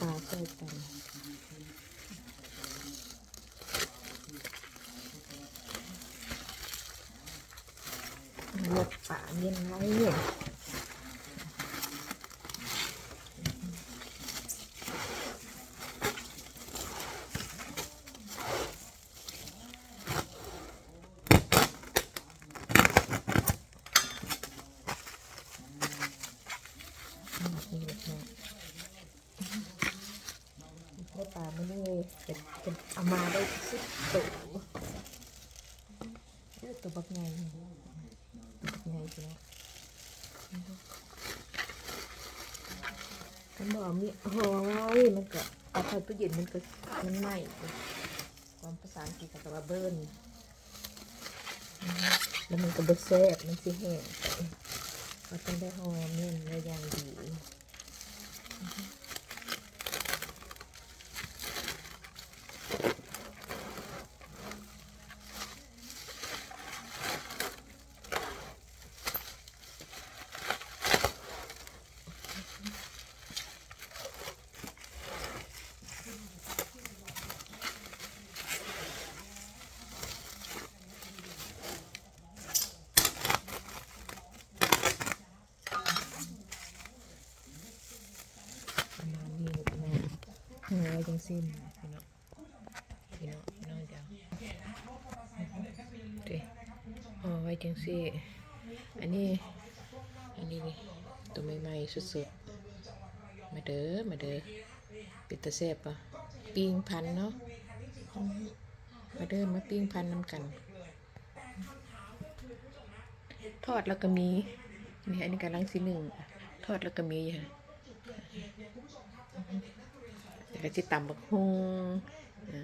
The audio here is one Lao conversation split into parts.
ປາໃສ່ກັນ. ເລືອດປາເຢັນໄວ້. ໄດ້ປາມື້ນີ້ເປັນ ເປັນ ເອົາມາໄດ້ສິບໂຕ. ໂອ້ ໂຕບັກໃຫຍ່ ໂຕບັກໃຫຍ່ພີ່ນ້ອງ. ຄັນບໍ່ເອົາມີດຫໍ່ໄວ້ ມັນກໍເອົາເຂົ້າຕູ້ເຢັນ ມັນກໍ ມັນໄໝ້. ຄວາມພາສາອັງກິດເຂົາກໍວ່າເບີນ ແລ້ວມັນກໍບໍ່ແຊບ ມັນຊິແຫ້ງໄປ. ເຮົາຕ້ອງໄດ້ຫໍ່ແມ່ນໄວ້ຢ່າງດີ. ປະມານນີ້ເນາະ ເອົາໄວ້ຈັ່ງຊີ້ນະ ພີ່ນ້ອງ. ພີ່ນ້ອງ ພີ່ນ້ອງ ດຽວ ເດ ເອົາໄວ້ຈັ່ງຊີ້. ອັນນີ້ ອັນນີ້ນີ້ ໂຕໃໝ່ໆ ສົດໆ. ມາເດີ ມາເດີ ເປັນຕາແຊບບໍ່? ປີ້ງພັນເນາະ. ມາເດີ ມາປີ້ງພັນນຳກັນ. ທອດແລ້ວກໍມີ ນີ້ ອັນນີ້ກຳລັງຊິໜຶ້ງ ທອດແລ້ວກໍມີຢູ່. ແລ້ວກໍຊິຕຳບັກຫຸ່ງ. ເອີ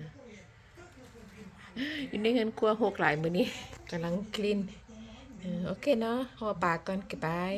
ຢູ່ໃນເຮືອນຄົວຮົກຫຼາຍມື້ນີ້ ກຳລັງຄລີນ. ເອີ ໂອເຄເນາະ ຫໍ່ປາກ່ອນ ກະບາຍ.